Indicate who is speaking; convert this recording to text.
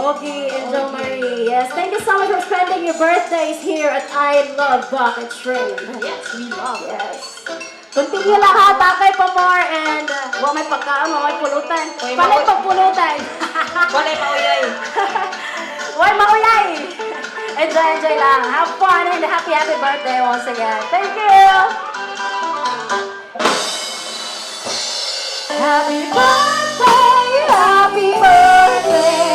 Speaker 1: Ogie and Jo Marie. Yes, thank you so much for spending your birthdays here at I Love Bucket Shrimp.
Speaker 2: Yes, we love.
Speaker 1: Yes. Continue lang ha, takay pa more and wa may pagkaon, wa may pulutan.
Speaker 2: Uy,
Speaker 1: Palay pagpulutan.
Speaker 2: Walay mauyay.
Speaker 1: Way mauyay. Enjoy, enjoy lang. Have fun and happy, happy birthday once again. Thank you. Happy birthday, happy birthday.